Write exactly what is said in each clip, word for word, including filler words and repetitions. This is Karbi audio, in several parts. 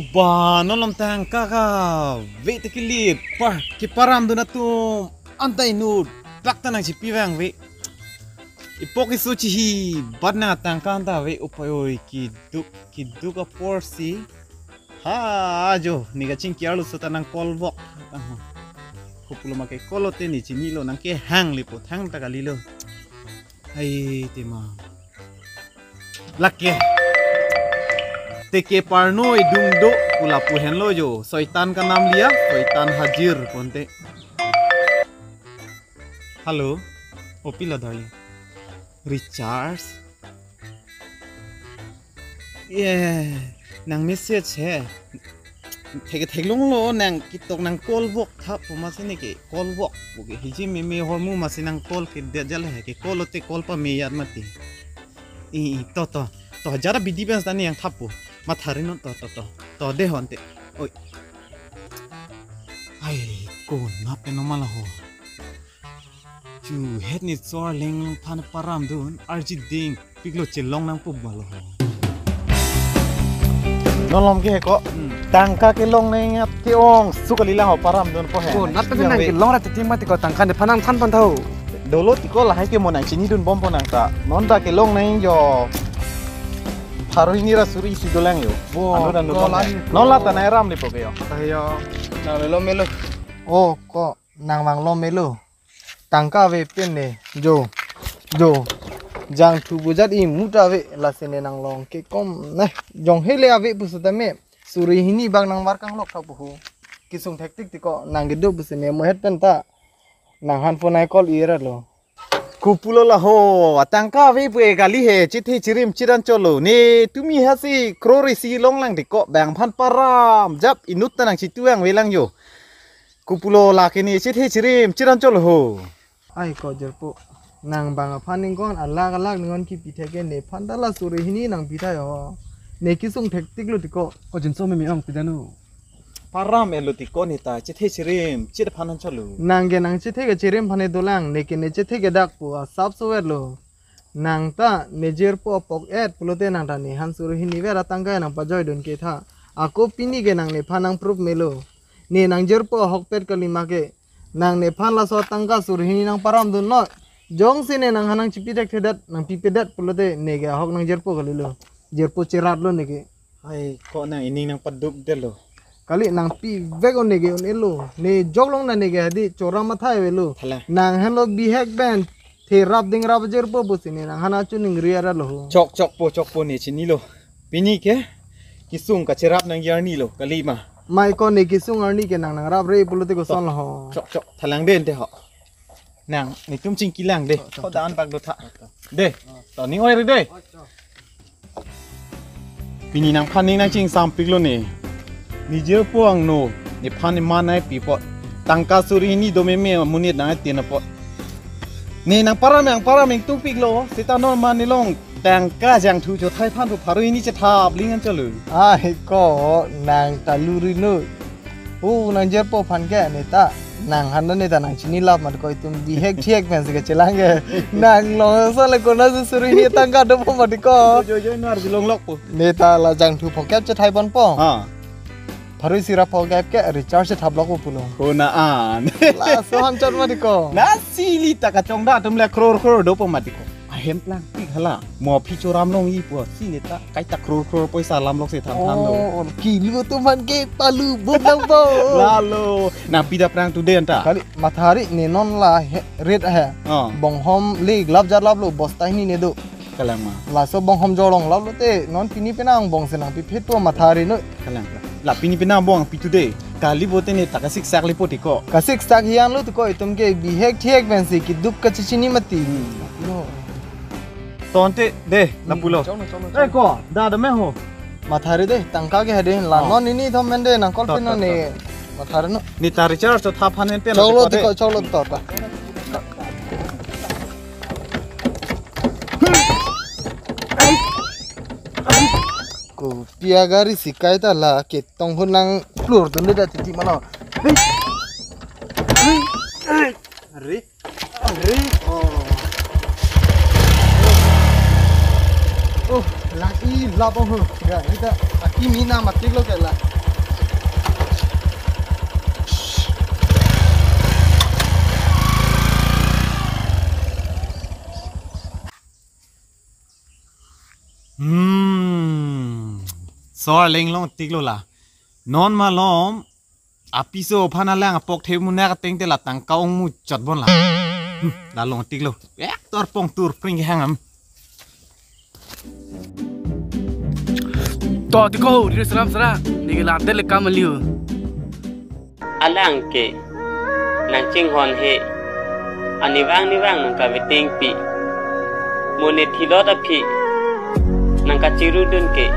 Ba, non malom tangka kave te kili par keparamdun atum anta inut bak ta nangchipi vangve. Ipok iso chihi bat nang tangka anta ave, upai oi, kiduk kiduk aporsi. Ha, ajo, ne kachingki arlo seta nang call vok. Aha. Kopulo ma ke call lote ne chinilo, nang kehang lepo, thangta kalilo. Hai, tema. Lake. Teke parno edung do pu lapu henlo jo. Soitan ka naam liya, soitan hajir pu ante. Hello. O pilo darling. Recharge. Ye, nang message he. Thek theklonglo, nang kitok nang call vok tha pu masi ne ke call vok. Oke, hiji meme hormu masi nang call ke dia jala he ke call lote call pame yat mati. I, i, to, to, to, jara bidi bens tani yang thapu. Mathari non to, to, to, to, de honte. Oi. Ai, ko na pe no mala ho. Chu het ne chor leng phan paramdun, arji ding, piklo chelong nang pup malo ho. Non malom ke he ko, Hmm. Tangka kelong nang ap ke-ong, sukali lang ho paramdun po he. Ko, nat pe nang kelong ra titi mati ko tangka nephan nang than pan tha ho. Dolo tiko lahai ke mo nang chinidun bom po nang ta. Non ta kelong nang jo. Pharo hini ra suri isi dolang jo. Wo, anu dan ko dolang. Lan. Non la ta nai ram lepo ke jo. Ayo. Nang lelo melo. O, ko, nang vanglo melo. Tangka ave pen ne. Jo. Jo. Jangthu bujat imu ta ave, lasi ne nang long kekom ne. Jong hele ave pu seta me. Suri hini bak nang var kanglok tha pu ho. Kisung thektik tiko nang kedo pusi ne mo het pen ta. Nang han phone ai call ira lo. Kopulo la ho, atangka ave pu e kali he, chithe chirim chiran cholo. Ne tumi hasi crore isi long lang tiko, bang phan param jap inut ta nang chitu ang velang jo. Kopulo lake ne chithe chirim chiran cholo ho. Ai ko jirpo. Nang bang aphan ningkon alak alak ningkon kipi thek ke nephan ta la suri hini nang pi tha ho. Ne kisung thektik lo tiko. O jinso meme ong pidanu. Param elo tiko ne ta chithe chirim chit phan nang cholo. Nang ke nang chithe ke chirim phan ne dolang, ne ke ne chithe ke dak pu asap so ver lo. Nang ta ne jirpo apok et pulote nang ta ne han suri hini ver atangka nang pajoi dun ke tha. Ako pini ke nang nephan nang proof melo. Ne nang jirpo ahokpet kalima ke. Nang nephan laso tangka suri hini nang paramdun noi. Jongsi ne nang han nang chipi dek thedet, nang pipe det pulote ne ke ahok nang jirpo kalilo. Jirpo cherat lo ne ke. Ai, ko nang ining nang paduk det lo. Kali nang pi vek o ne ke un-elo. Ne jok long na ne ke hadi chora matha ave lo. Thala. Nang henlo bihek pen. The rap ding rap jirpo pusi ne nang han achu ning ri ara lo ho. Chok chok po chok po ne chinilo. Pini ke kisung kacherap nang yarni lo kalima. Mai ko ne kisung arni ke nang nang rap re pulote ko son lo ho. Chok chok thalang den te ho. Nang netum chingki lang de. Chok, chok, ko dan chok, pak do tha. Chok, chok. De. To ning oi re de. Chok, chok. Pini nangphan ning nang chingsam piklo ne. Ne jirpo angno. Nephan ne man ai pi po. Tangka suri hini do meme monit nang tin po. Ne nang param nang param ingtung piklo. Seta non man ne long. Tangka jangthu chothai phan pu pharo hini chethap ling an cholo. Ai ko nang ta luri noi. O nang jirpo phan ke ne ta. Nang han ne ta nang chini lap mat ko itum bihek thiek pen si ke chelang ke. Nang long so le kona su suri hini tangka dopo mat ko. Jo jo nar bilong lok po. Ne ta la jangthu phokep chethai pon po. Ha. Pharo isi ra phokep ke recharge thap lok po pulo. Kona an. Laso ham chot mat ko. Na sili ta kachongda atum le crore crore dopo mat ko. Ahem plang tik hala. Mo phi choram long i po si ne ta kaita crore crore poisa lam lok se tham tham do. Oh, kilo atum han ke palu buk nang po. Lalo. Na pida prang today anta. Kali mathari ne non la he, ret he. Oh. Bonghom le lap jar lap lo bosta hini ne do. Kalang ma. Laso bonghom jorong lap lote non pini penang bong se nang pi phet po mathari noi. Kalang kalang. La pini penang bong pi today. Kali bote ne ta kasik sak le po tiko. Kasik sak hian lo tiko itum ke bihek thiek pen si kiduk kachichini mati. Hmm. Lo. Tonte de, la pulo. Cholo, cholo, cholo. Eh ko, da da me ho. Mathari de, tangka ke hade, la non ini thom mende nang call pin ne. Mathari no. Ne ta recharge to thap han pen. Cholo tiko, cholo to ta. Kopi agari si kaita la ketong hun nang plur dun de da titi mano. Are, are. Oh. Oh, lagi lap ho. Ya, kita aki mina mati lo ke la. Actor lenglong tiklo la. Non malom apiso aphan alang apok the munak ateng te la tangka ong muchot bon la. Hmm, la long tiklo. Actor pong tur pring hang am. To tiko ho, diri seram seram. Neke la ante le kam liu. Alang ke nangchinghon he, anivang nivang nangkaveting pi, mo ne thilot aphi nangkachirudun ke,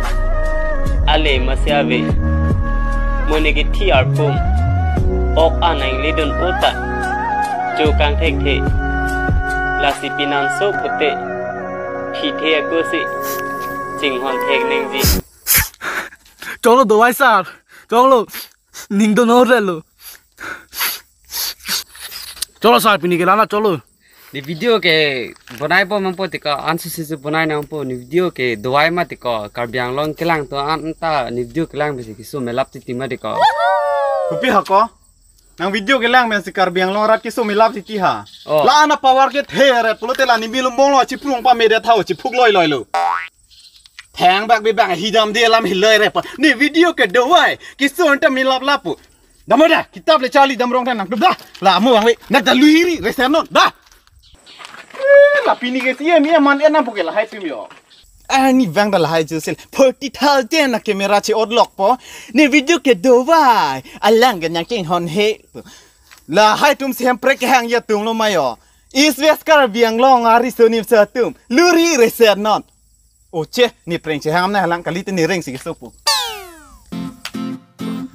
ale masi ave, mo ne kethi arpum, ok anang lidun uta, cho kangthekthe, lasi pinanso pute, phithe ako si, chinghon thek nengji. Cholo dawai sir, cholo. Ning do no relo. Cholo sir, pini ke lana cholo. Ne video ke bonai po mampo tiko, an sisi su bonai nangpo, ne video ke dawai ma tiko, Karbi Anglong kelang to an ta ne video kelang besi keso melap titi ma tiko. Kopi hako? Nang video kelang men si Karbi Anglong arat keso melap titi ha. Oh. La ana power kethe ret pulote la ne milum bonglo chiprung pa media thao chiphuk loi loi lo. Thang bak be bang hidam de lam hiloi re pa. Ne video ke dawai. Keso anta milap lapu. Damo da, kitab le Charlie Damrong than nang da. La mo bang we. Nak da luiri resen non da. Eh, la pini ke si mi man enam puke lahai tum yo. Ah, ne bang da lahai jusel. Forty thousand na camera che odlok po. Ne video ke dawai. Alang ke nangchinghon he. Lahai tum sempre kehang ya tung lo mayo. East West Karbi Anglong ari sonim sa tum. Luiri resen non. Oche, ne preng chehang amna halang kali te ne reng si keso pu.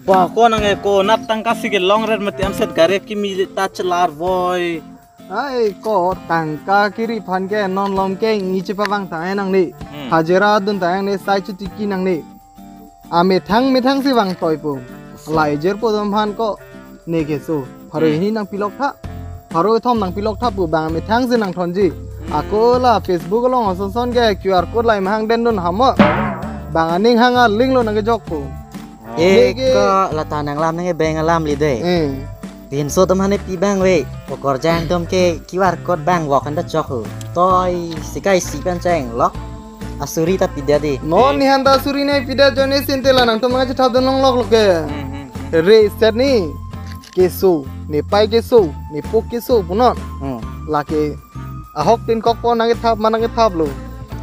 Ba ko nang e ko nat tangka si kelong ret mati anset gari kimi ta chelar boy. Ai ko tangka kiri phan ke non lom ke ngi chepa bang ta nang ni. Hmm. Hajira dun ta nang ni sai chu tiki nang ni. Amethang methang si vang toi pu. Lai jer po dom phan ko. Ne keso. Pharo Hmm. hini nangpilok tha. Pharo thom nangpilok tha pu bang amethang si nangthonji. Ako la Facebook along ason son ke Q R code lai mahang den dun hamo. Bang aning hang a link lo nang kejok pu. Eh, Lege. Ko lata nanglam nang beng alam li de. Eh. Pinso tum hane pi bang we. Okorjang tum ke Q R code bang wok anda chok hu. Toi sikai si pen cheng lok. Asuri ta pida di. Non ni hanta asuri ne pida jone sinte la nangtum nang chethap dun long lok lok ke. Hmm, hmm, hmm. Reset ni. Keso, ne pai keso, ne pok keso punon. Hmm. Lake ahok tin kok po nang kethap ma nang kethap lo.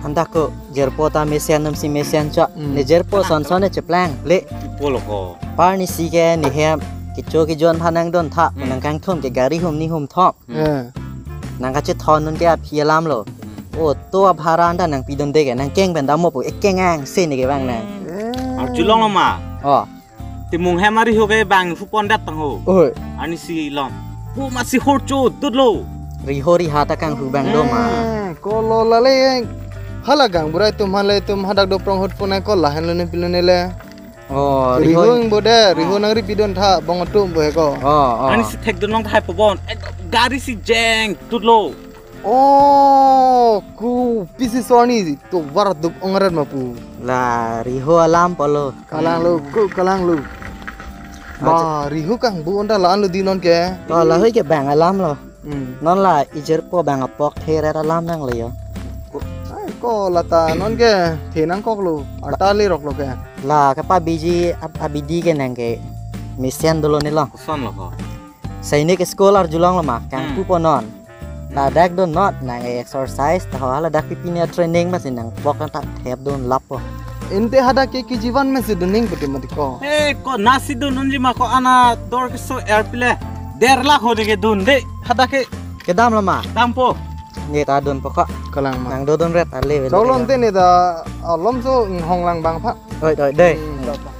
Anta ko jerpo ta mesen nam si mesen chok. Hmm. Ne jerpo son son ne cheplang le. Ipo lo ko. Par ni si ke ne hem kecho kejon phan nangdon tha. Hmm. Nangkangthum ke gari hum ni hum thom. Hmm. Eh. Nangkachethon nun ke aphi alam lo. Hmm. O to abhara anta nangpidun de ke nangkeng pen damo pu ekeng ang se ne ke bang nang. Eh. Arjulong lo ma. Oh. Timung hem ari ho ke bang hu pon dat tang ho. Oi. Ani si lom. Pu ma si hor cho dut lo. Riho riha ta kanghu bang do ma. Eh, ko lo lale. Hala gang burai tum han le tum hadak do prong hut pun ko lahen lo ne pilo ne le. Oh, riho. Riho ing bo de, riho Oh. nang ripidon tha bong atum bo he ko. Oh, oh. Ani si thek dun long thai po bon. Eh, gari si jeng tut lo. Oh, ku pisi sorni to war duk ongret ma pu. La riho alam polo. Kalang lo, ku kalang lo. Ba, Acha. Riho kang bu onda la an lo di non ke. To la hoi ke bang alam lo. Hmm. Non la ijer po bang apok the ret alam nang le yo. Ai ko lata non ke the nang kok lo. Arta le rok lo ke. La kapa biji ab-, abidi ke nang ke. Mesen dolo ne lo. Koson lo ko. Sainik school arjulong lo ma kang Hmm. pu po non. Ladak do not nang exercise ta hala dak pipi ne training ma si nang pok ta thep dun lap po. Ente hadak ke kejivan me si duning pute mati ko. Eh, ko nasi dun unji ma ko ana dor keso er pile. Der lakh ho de ke dun de. Hadak ke kedam lo ma. Dam po. Ne ta dun po ko. Kalang ma. Nang do dun ret ale. Dolon te ne da alom so hong lang bang pha. Oi, oi, de. Hmm, ta, ta.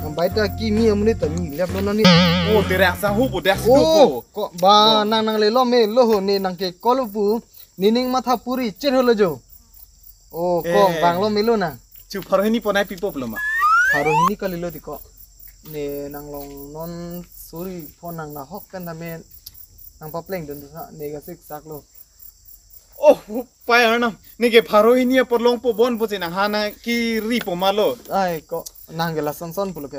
Ang baita kimi amonit ta mi lep lo nani. Oh, tere asang hupo, tere asang Oh, hupo. Ko ba Oh. nang nang le lo me lo ho ne nang ke kolo pu. Nining matha puri cher holo jo. Oh, ko Eh. bang lo me lo na. Chu pharo hini ponai pipo pulo ma. Pharo hini kali lo di ko. Ne nang long non suri phone nang na hok kan da men. Nang papleng dun sa ne ga sik sak lo. Oh, pai arnam. Neke pharo hini apor long po bon po che nang hana kiri po ma lo. Ai ko nang ke lason son pulo ke.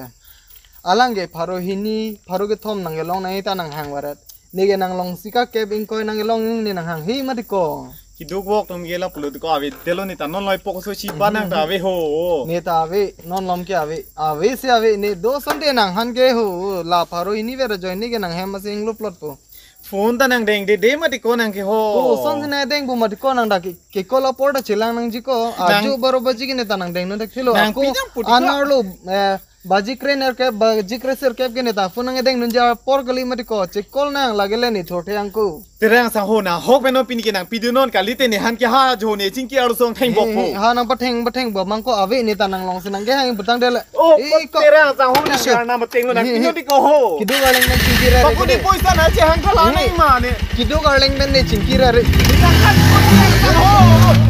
Alang ke pharo hini, pharo kethom nang ke long nang ita nang hang warat. Neke nang long sika kep ingkoi nang ke long ne nang hang hi mati ko. Kiduk vok tum ke lapulo ti ko avedetlo ne ta, non loi pok so si ba nang ta ave ho. Ne ta ave, non lom ke ave. Ave si ave, ne do sonte nang han ke ho. La pharo hini vet ajoine ke nang hem asi inglup plotpo. Phone ta nang dengdede mati ko nang ke ho. O, son si nang deng pu mati ko nang dak ke, ke call apor ta chelang nangji ko. Nang aju baro baji ke ne ta nang dengnon thekthelo. Nang ako pi nang pu ti ko. Anerlo, eh, baji krenerkep, baji kresirkep ke ne ta phone nang dengdunji apor kali mati ko. Che call nang lagele ne thothe angko. Terang sangho na hok beno pini ke nang pidunon kalite ne han ke ha jo ne chingki arlo song theng bok ho. Eh, eh, ha nang patheng, patheng bo mangko ave ne ta nang long si nang ke hang putang dele. Oh, eh, ko Terang sangho na sure. Nang na mateng lo nang, eh, eh, pino ti ko ho. Kiduk arleng men chingki ra re. Bako ne kide. Poisa na che hang kala, eh, nai ma ne. Kiduk arleng men ne chingki ra re. Nang kan ko Terang sangho. Oh,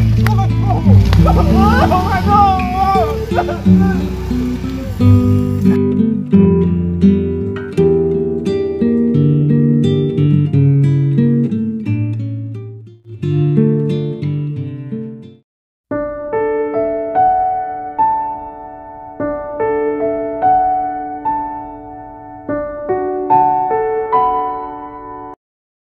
oh, oh, oh, oh.